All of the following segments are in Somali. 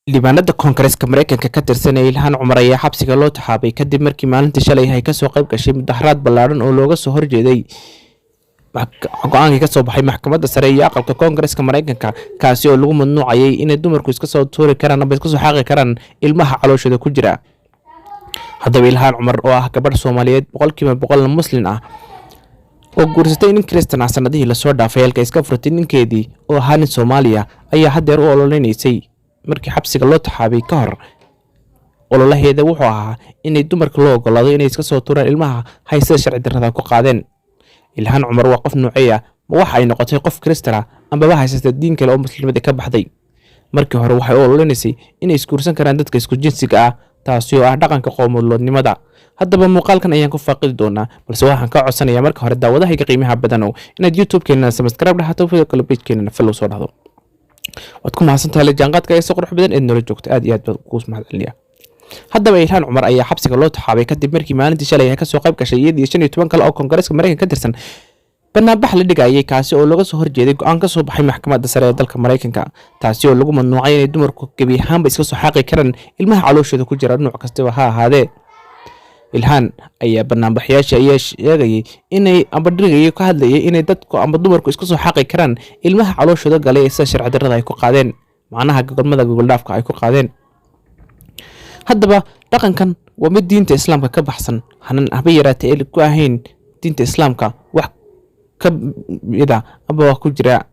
Xildhibaanada Koongareeska Mareykanka ka tirsan ee Ilhaan Cumar ayaa xabsiga loo taxaabay kadib markii maalintii shalay ay kasoo qayb gashay mudaharaad ballaaran oo looga soo horjeeday go-aankii kasoo baxay maxkamadda sare iyo aqalka Koongareeska Mareykanka, kaasi oo lagu mamnuucayay inay dumarku iska soo tuuri karaan ama iska soo xaaqi karaan ilmaha calooshooda ku jira. Haddaba, Ilhaan Cumar oo ah gabadh Soomaaliyeed, 100%na Muslin ah, oo guursatay nin Kristan ah sanadihii lasoo dhaafay, halka iska furtay ninkeedii oo ahaa nin Soomaaliya, ayaa haddeer u ololeynaysay. Markii xabsiga loo taxaabay ka hor, ololaheeda wuxuu ahaa inay dumarka loo ogolaado inay iska soo tuuraan ilmaha haysada sharci darrada ku qaadeen. Ilhaan Cumar waa qof nuuceeya? Ma waxa ay noqotay qof Kristan ah ambaba haysata diin kale oo muslimada ka baxday? Markii hore waxay u ololeynaysay inay isguursan karaan dadka isku jinsiga ah, taasi oo ah dhaqanka qowmuluudnimada. Haddaba, muuqaalkan ayaan ku faaqidi doonaa, balse waxaan ka codsanayaa marka hore daawadahayga qiimaha badanow inaad YouTube-keenana subscribe dhahato, sidoo kale page-keenana follow soo dhahdo. Waad ku mahadsantahay la jaanqaadka ee si qurux badan eed noola joogto. Aad iyo aad baad kugu mahadcelinayaa. Haddaba, Ilhaan Cumar ayaa xabsiga loo taxaabay kadib markii maalintii shalay ay kasoo qayb gashay, iyadii 15 kale oo Koongareeska Mareykanka ka tirsan, banaanbax la dhigayay, kaasi oo looga soo horjeeday go-aan ka soo baxay maxkamadda sare ee dalka Mareykanka, taasi oo lagu mamnuucay inay dumarku gebi ahaanba iska soo xaaqi karaan ilmaha calooshooda ku jira, nuuc kastaba ha ahaadee. Ilhaan ayaa banaanbaxyaasha ayaa sheegayay inay amba dhigayay ka hadlayay inay dadku amba dumarku iska soo xaaqi karaan ilmaha calooshooda galay ee sida sharci darrada ay ku qaadeen, macnaha gogolmada gogoldhaafka ay ku qaadeen. Haddaba, dhaqankan waa mid diinta Islaamka ka baxsan, hanan haba yaraatee ee ku ahayn diinta Islaamka wax ka mida amba waa ku jira.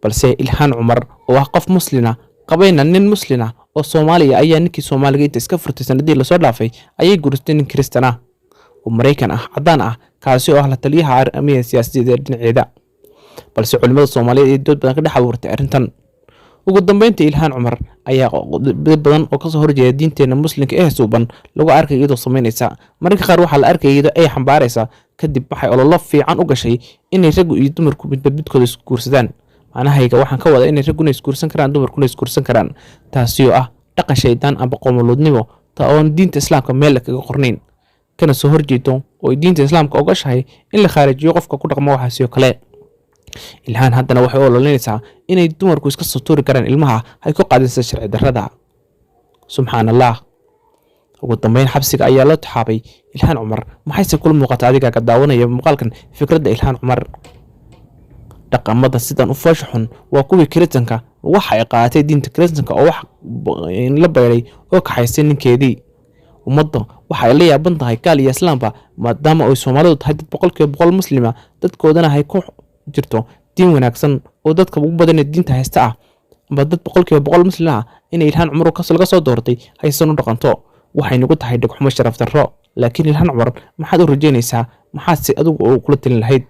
Balse Ilhaan Cumar oo ah qof Muslina, qabayna nin Muslina oo Soomaaliya, ayaa ninkii Soomaaliga inta iska furtay sanadihii lasoo dhaafay ayay guursatay nin Kristan ah oo Maraykan ah, caddaan ah, kaasi oo ah la taliyaha arrimaha siyaasadeed ee dhinaceeda. Balse culimada Soomaaliyeed ee dood badan ka dhex abuurtay arrintan. Ugu dambeyntii, Ilhaan Cumar ayaa dad badan oo kasoo horjeeda diinteena Muslimka ee suuban lagu arkay iyadoo samaynaysa. Mararka qaar waxaa la arkay iyadoo ay xambaaraysa. Kadib waxay ololo fiican u gashay inay raggu iyo dumarku midba midkooda isguursadaan. Macnahayga waxaan ka wadaa inay ragguna isguursan karaan, dumarkuna isguursan karaan, taasi oo ah dhaqan shaydaan amba qoomuluudnimo, ta oon diinta Islaamka meel kaga qornayn, kana soo horjeedo oo ay diinta Islaamka ogashahay in la khaarijiyo qofka ku dhaqmo waxaasi oo kale. Ilhaan haddana waxay u ololeynaysaa inay dumarku iska soo tuuri karaan ilmaha ay ku qaadinsa sharci darrada. Subxaan Allah! Ugu dambeyn xabsiga ayaa loo taxaabay Ilhaan Cumar. Maxayse kula muuqata adiga ka daawanaya muuqaalkan fikradda Ilhaan Cumar? Dhaqamada sidan u foosha xun waa kuwii Kiristanka. Waxa ay qaadatay diinta Kiristanka oo wax la bayray oo kaxaysay ninkeedii. Ummadda waxa ay la yaaban tahay, gaal iyo Islaamba, maadaama ay Soomaalidu tahay dad 100% Muslima, dadkoodana ay ku jirto diin wanaagsan oo dadka ugu badan ee diinta haysta ah, amba dad 100% Muslim ah, inay Ilhaan Cumar laga soo doortay haysan u dhaqanto, waxay nagu tahay dhegxumo, sharaf darro. Laakiin Ilhaan Cumar maxaad u rajaynaysaa? Maxaadse adigu oo kula talin lahayd?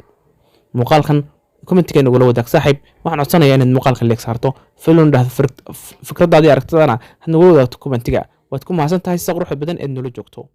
Muuqaalkan commentiga nagula wadaag, saaxiib. Waxaan codsanayaa inaad muuqaalka like saarto, follow dhahdo, fikradaadii aragtidana had nagula wadaagto commentiga. Waad ku mahadsan tahay sida quruxda badan eed noola joogto.